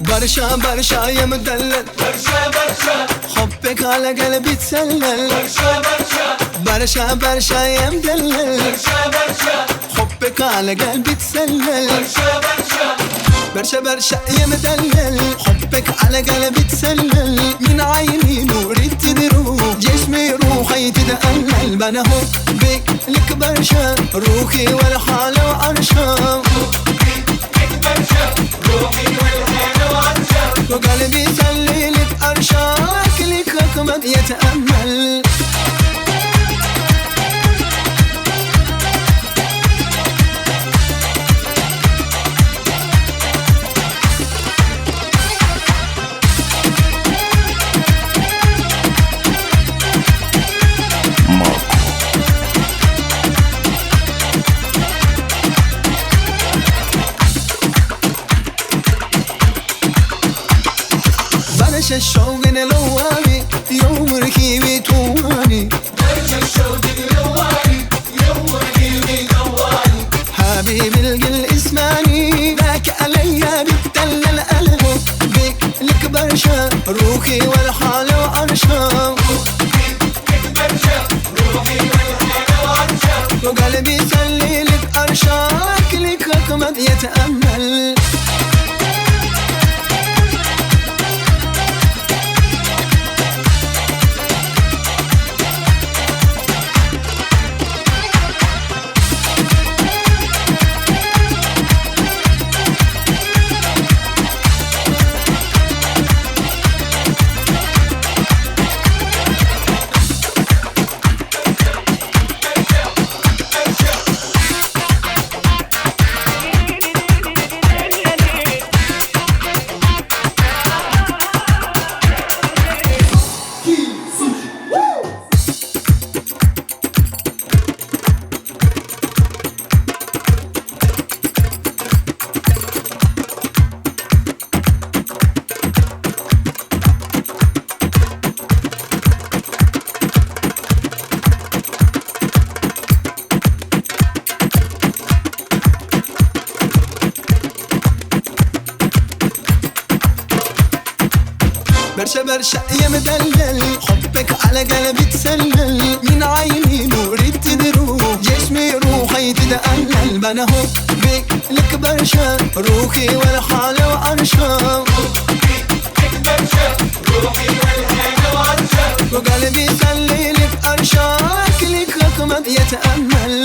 برشا برشا يا مدلل، برشا برشا، حبك على قلبي تسلل. برشا برشا، برشا برشا يا مدلل، برشا برشا، حبك على قلبي تسلل. برشا برشا، برشا برشا يا مدلل، حبك على قلبي تسلل. من عيني نوري تدرو، جسمي روحي تتألل. بنا حبك لك برشا، روحي والحالة وعرشا. لك برشا، روحي والهنا وعرشا. وقلبي سللك أرشا، أكلك أكمد يتأمل. Marco. برشا الشوق نلواني، يوم ركيبي تواني. برشا الشوق نلواني، يوم ركيبي تواني. حبيبي القل اسماني، ذاك عليا بتدلل. قلبه بك لك برشا، روحي والحالة وعرشا. لك برشا، روحي والهنا وعرشا. وقلبي سللك أرشا، أكلك أكمد يتأمل. برشا برشا يا مدلل، حبك على قلبي تسلل. من عيني نوري تدرو، جسمي روحي تتألل. بنا حبك لك برشا، روحي والحالة وعرشا. لك برشا، روحي والهنا وعرشا. وقلبي سللك أرشا، أكلك أكمد يتأمل.